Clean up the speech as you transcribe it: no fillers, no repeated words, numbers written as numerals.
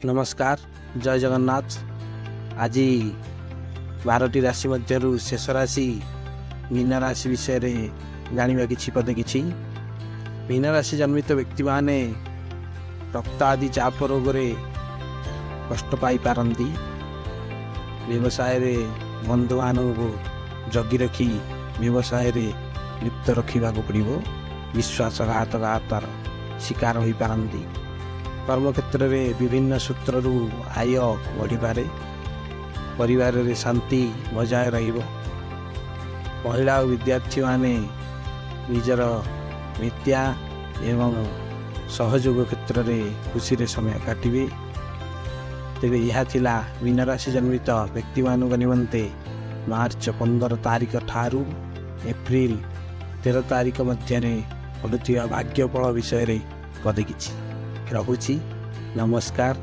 ନମସ୍କାର, ଜୟ ଜଗନ୍ନାଥ। ଆଜି 12ଟି ରାଶି ମଧ୍ୟରୁ ଶେଷ ରାଶି ମୀନ ରାଶି ବିଷୟରେ ଜାଣିବା କିଛି ପଦେ କିଛି। ମୀନ ରାଶି ଜନ୍ମିତ ବ୍ୟକ୍ତିମାନେ ରକ୍ତ ଆଦି ଚାପ ରୋଗରେ କଷ୍ଟ ପାଇପାରନ୍ତି। ବ୍ୟବସାୟରେ ବନ୍ଧୁମାନଙ୍କୁ ଜଗି ରଖି ବ୍ୟବସାୟରେ ଲିପ୍ତ ରଖିବାକୁ ପଡ଼ିବ। ବିଶ୍ୱାସଘାତକତାର ଶିକାର ହୋଇପାରନ୍ତି। କର୍ମକ୍ଷେତ୍ରରେ ବିଭିନ୍ନ ସୂତ୍ରରୁ ଆୟ ବଢ଼ିପାରେ। ପରିବାରରେ ଶାନ୍ତି ବଜାୟ ରହିବ। ମହିଳା ଓ ବିଦ୍ୟାର୍ଥୀମାନେ ନିଜର ବିଦ୍ୟା ଏବଂ ସହଯୋଗ କ୍ଷେତ୍ରରେ ଖୁସିରେ ସମୟ କାଟିବେ। ତେବେ ଏହା ଥିଲା ମୀନରାଶି ଜନ୍ମିତ ବ୍ୟକ୍ତିମାନଙ୍କ ନିମନ୍ତେ ମାର୍ଚ୍ଚ 15 ତାରିଖ ଠାରୁ ଏପ୍ରିଲ 13 ତାରିଖ ମଧ୍ୟରେ ଘଟୁଥିବା ଭାଗ୍ୟଫଳ ବିଷୟରେ ପଦେ କିଛି। ରହୁଛି, ନମସ୍କାର।